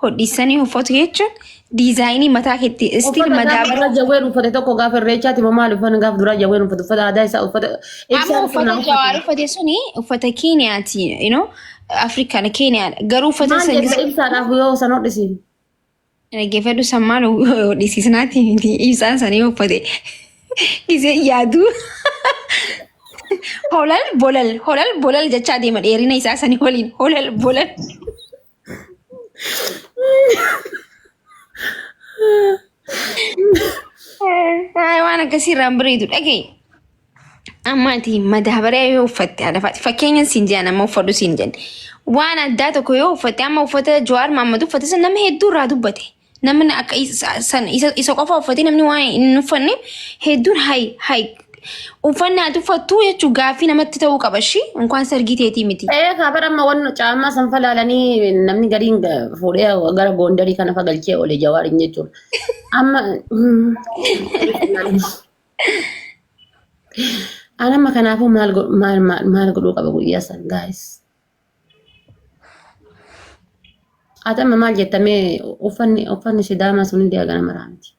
Hodhiisanii uffatu jechuun diizaayinii mataa keetti istiil Uffata gaafa madaabara. dura jawween uffate tokko gaafa irreechaati moo maal uffanni gaafa dura jawween uffate uffata aadaa isaa uffata Amma ibsaan uffata sirnaa Jawaar uffate. uffate suni uffata Keeniyaati, you know, Afrikaan Keeniyaadha. Garuu uffata Maal san jetta ibsaadhaaf yoo san hodhisiin? dhaggeeffadhu san maal hodhisiisnaati miti ibsaan sanii uffate gisee yaadu. Holal bolal holal bolal jechaa deema dheerina isaa sanii waliin holal bolal. Ay, waan akkasii irraan bareedu dhaga'i. Amma ati madaabaraa yoo uffatte haadha faati fakkeenya siin jedhan amma uffadhu siin jedhan. Waan addaa tokko yoo uffatte amma uffata Jawaar Mahaammad uffate san nama hedduu irraa dubbate. Namni akka isa san isa isa qofa uffatee namni waan hin uffanne hedduun hay hay uffanni ati uffattu jechuun gaaffii namatti ta'uu qaba ishii inkwaan sargii teetii miti. Ee kaabar amma wanno caammaa san falaalanii namni gariin fuudhee gara goondarii kana fagalchee oole jawaariin jechuudha. Amma an amma kanaafuu maal godhu maal maal maal godhuu qaba guyyaa san gaayis. Ati amma maal jetta mee uffanni uffanni sidaamaa sun hundi hagana maraa miti.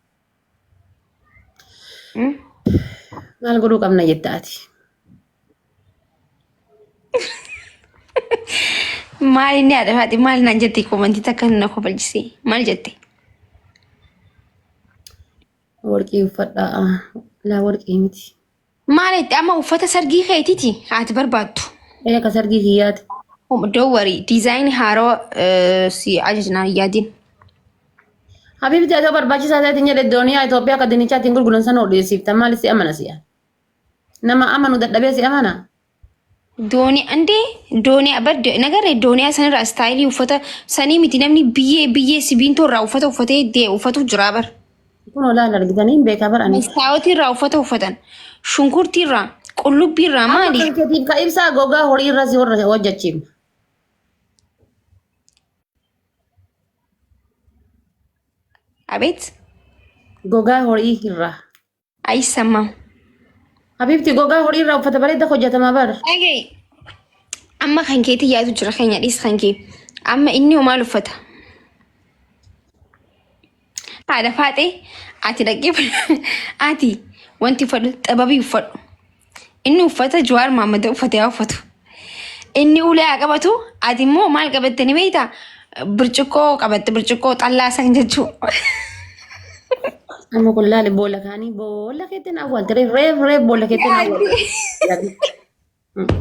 Maal godhuu qabna jetta ati? Maal inni haadha faati maal naan jette koomantii takka na kofalchise maal jette? Warqii uffadhaa. Laa warqii miti. Maal itti amma uffata sargii keetiiti haati barbaaddu. Ee akka sargii kiyyaati. Don't worry diizaayinii haarawaa si ajajnaan hin yaadin. Habiibti atoo barbaachisaa ta'etti jedhe dooniyaa Itoophiyaa akka dinnichaatti hin gurguran sana odeessiifta maali si amana si'a. Nama amanu dadhabee si amana. Doonii andee doonii bar nagarree dooniyaa sanirraa istaayilii uffata sanii miti namni biyyee biyyee sibiintoo irraa uffata uffatee dee uffatu jira bar. Kun olaal argitanii hin beekaa bar ani. Mastaawotii irraa uffata uffatan shunkurtii irraa qullubbii irraa Amma maali? kan keetiif ka ibsaa gogaa horii irra si horra hojjechiifna. Abeet Gogaa horii irraa. ayissamma. Habiibti gogaa horii irraa uffata bareeda hojjetama bar. Dhaga'i. Amma kan keetii yaadu jira keenya dhiis kan kee. Amma inni hoo maal uffata? Haadha faaxee ati dhaqee ati wanti uffadhu xababii uffadhu. Inni uffata Jawaar Mahaammad uffate haa uffatu. Inni ulee haa qabatu ati immoo maal qabatte ni beektaa? Birciqqoo qabatte birciqqoo xallaa san jechuu. Amma kun laali boolla kaanii boolla keetti na awwaalte reef reef reef boolla keetti na awwaalte.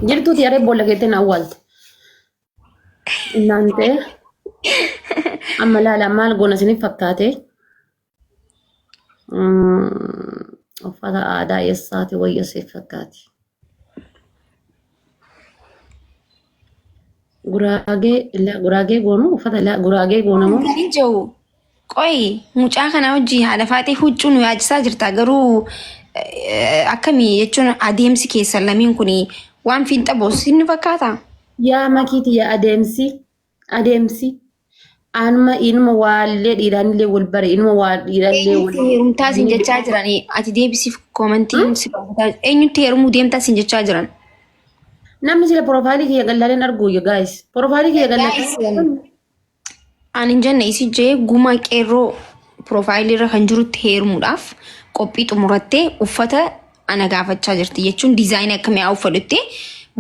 Jirtuuti reef boolla keetti na awwaalte. Innaan ta'e amma laala maal goona isiniif fakkaate. Uffata aadaa eessaati wayya siif fakkaati. Guraagee guraagee goonu uffata guraagee goona moo? Kan jiru qoyi mucaa kana hojii haadha faaxee huccuu nu yaachisaa jirta garuu akkamii jechuun adeemsi keessan lameen kun waan fiinxa boossi ni fakkaata. Yaa makiiti yaa adeemsi adeemsi anuma inuma waallee dhiiraanillee wal bare inuma waa dhiirallee wal Eenyutti heerumtaa siin jechaa jiran ati deebisiif koomantiin si gaafataa eenyutti heerumuu deemtaa siin jechaa jiran. Namni sila piroofaayilii kiyya gallaaleen arguu you guys. Piroofaayilii kiyya Guys, gallaaleen. Ani hin jenne isi jee guma qeerroo piroofaayilii irra kan jirutti heerumuudhaaf qophii xumurattee uffata ana gaafachaa jirti jechuun diizaayinii akkamii haa uffadhutti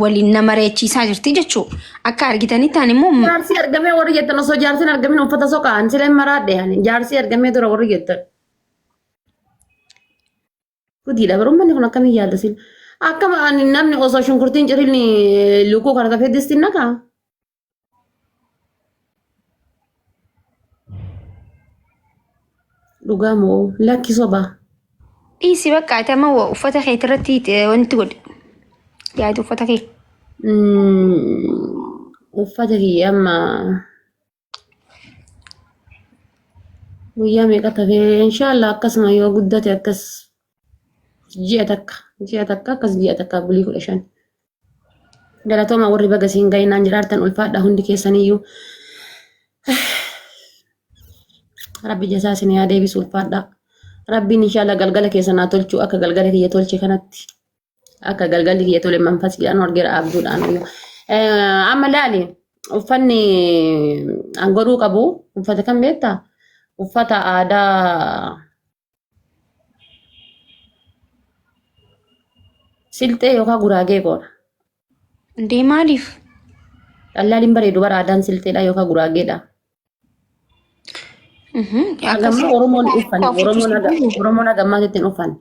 waliin nama reechiisaa jirti jechuu akka argitanitti ani immoo Jaarsi argamee warri jettan osoo jaarsi hin argamin uffata soqaa ani sila hin maraadhe ani jaarsi argamee dura warri jettan. Gudiidha bara uummanni kun akkamiin yaada sin. Akkam ani namni osoo shunkurtiin cirin lukuu kana tafee distiin naqaa. Dhugaa moo lakki sobaa. Dhiisi bakka ati amma uffata kee irratti wanti godhi. Yaadi uffata kee. Uffata kiyya amma guyyaa meeqa tafee inshaallah akkasuma yoo guddate akkas ji'a takka ji'a takka akkas ji'a takka bulii 15. Galatooma warri baga siin ga'inaan jiraartan ulfaadha hundi keessaniyyuu. Rabbi jasaa isin yaa deebisu ulfaadha. Rabbiin inshallah galgala keessan haa tolchu akka galgala kiyya tolche kanatti. Akka galgalli kiyya tole manfasiidhaan argeera abjuudhaan. Amma laali Uffanni an godhuu qabu uffata kam beektaa? Uffata aadaa Silxee yookaan Guraagee goona. Indee maaliif? Dhallaan hin bareedu bara aadaan Silxeedha yookaan Guraageedha. Hagamma Oromoon hin uffanne. Oromoon haga Oromoon hagammaatitti hin uffanne.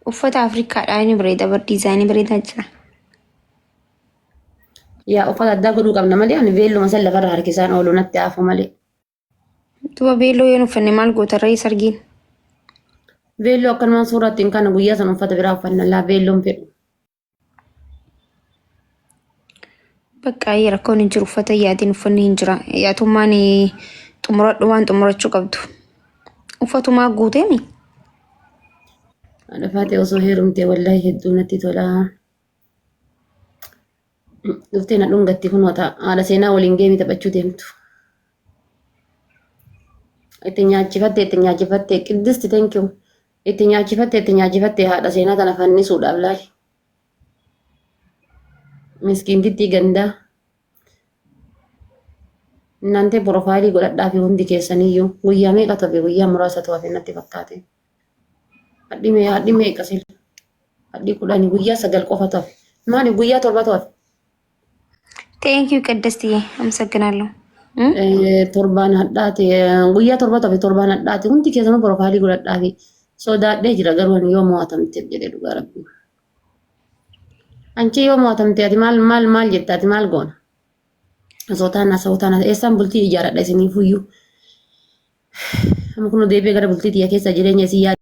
Uffata Afrikaadhaa inni bareeda bar diizaayinii bareedaa jira. Yaa uffata addaa godhuu qabna malee ani veelluma san lafarra harkisaan oolu natti hafu malee. Duba beelloo yoon uffanne maal goota ree sargiin? Veelloo akkanumaan suuraa ittiin kana guyyaa san uffata biraa uffanna laa veelloon fedhu. Bakka ayyee rakkoon hin jiru uffata yaatiin uffanni hin jira. Yaatummaan xumuradhu waan xumurachuu qabdu. Uffatumaa guuteemi. Haadha Faatee osoo heerumtee wallaahi hedduu natti tola. Dhuftee na dhungatti kunoo ta'a. Haadha seenaa waliin geemii taphachuu deemtu. Itti nyaachifatte itti nyaachifatte qiddisti thank you. Itti nyaachifatte itti nyaachifatte haadha seenaa tana fannisuudhaaf laali. Miskiintittii gandaa. Innantee porofaayilii godhadhaa fi hundi keessaniyyuu guyyaa meeqa hafe guyyaa muraasatu hafe natti fakkaate. Hadhi mee hadhi meeqa sila? Hadhi 10 guyyaa 9 qofatu hafe. Maali guyyaa torbatu hafe? Thank you ቅድስትዬ አመሰግናለሁ። Torbaan hadhaati guyyaa torbatu hafe torbaan hadhaati hundi keessanuu porofaayilii godhadhaa fi sodaadhee jira garuu ani yoo mo'atamteef jedhee dhugaa rabbi. Anchi yoo mo'atamte ati maal maal maal jetta ati maal goona? Osoo taana osoo taana eessaan bultii ijaaradha isiniifuyyuu. Amma kun deebi'ee gara bultii tiyya keessa jireenya isii yaada.